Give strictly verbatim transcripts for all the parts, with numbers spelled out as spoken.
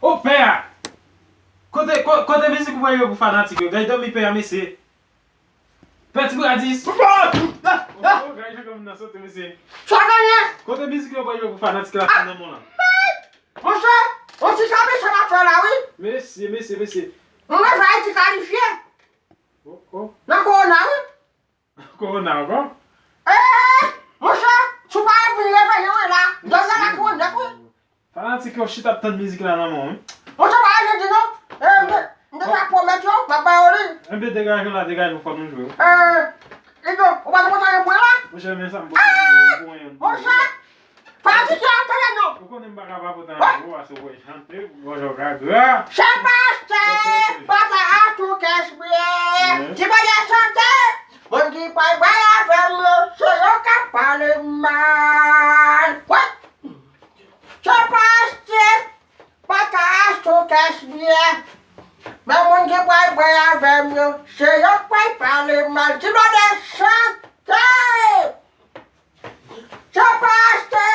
O pè a! Kote, ko- kote mizik ou pral jwe pou fanatik yo? Gade dòmi pè a, mesye. Pè Ti Bradis. Oh, oh, gade jan moun nan sote, mesye. Sa genyen? Kote mizik yo pral jwe pou fanatik la fin nan mond lan? Monchè, on ti sa mesye m ap fè la, wi. Mesye, mesye, mesye. Mwen fè ti kalifye. Oh, oh. Nan kowona, wi. Kowona ankò? Eeh, monchè, si w pa vin reveye w la, dòmi la kou nèt, wi. Fanatik yo chita ap tann mizik la nan men w, wi. Monchè, pa rete di non. Eh, m te, m te ka pwomèt yo, m ap ba yo li. Enben, degaje w la, degaje w, fò nou jwe, wi. Eh, Ido, ou pa te kontan yon pwen la? Monchè, men sa m pote pou mwen, pou mwen. Monchè, fanatik yo ap tande nou. Ou konnen m pa ka pa pote anyen pou ou, paske w wè chante, gon jan w ka gra. Chè pastè, pata a tou kèch byen. Ti bòdè chante, moun ki pral bwè avè m yo, se yo k ap pale mal. Wè. Chè pastè, pata a tou kèch byen. Men moun ki pral bwè avè m yo, se yo k pral pale mal. Ti bòdè chante. Chè pastè,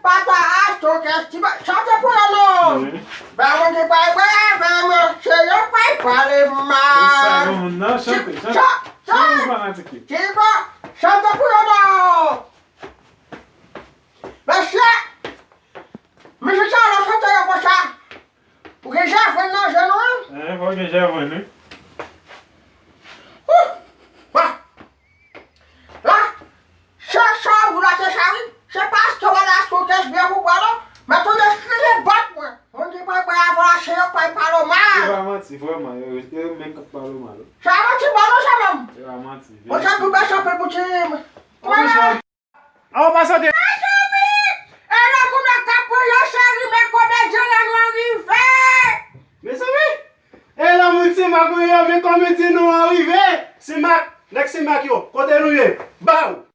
pata a tou kèch byen. Chante pou yo non. Wi. Men moun ki pral bwè avè m yo, se yo k pral pale mal. Sa bon moun nan, chante, chante. Chante, chante. Chante pou yo non. Mesye, mizik sa yo chante yo konsa. Ou gen jèvrenn nan je nou, wi. Eh, fò gen jèvrenn, wi. Ouh! Wa! La, se sa ou la se sa, wi. Se pastè w la sou kèch byen pou bwè non. Men tande kriye bòt mwen. Moun ki pral bwè avè w la, se yo k pral pale w mal. Se pa manti, vrèman, yo, yo menm k ap pale w mal, wi. Se pa manti, bon, non, se menm. Se pa manti, verite. Mwen sa tou bèche anpil pou ti. Kòman sa? Aw, pa sante. Mezanmi! E lè moun nan k ap pran yon seri men komedyen la nou rive! Mezanmi! E lè moun Senmak yo men komedyen nou an rive! Senmak, nèg Senmak yo, kote nou ye? Baw!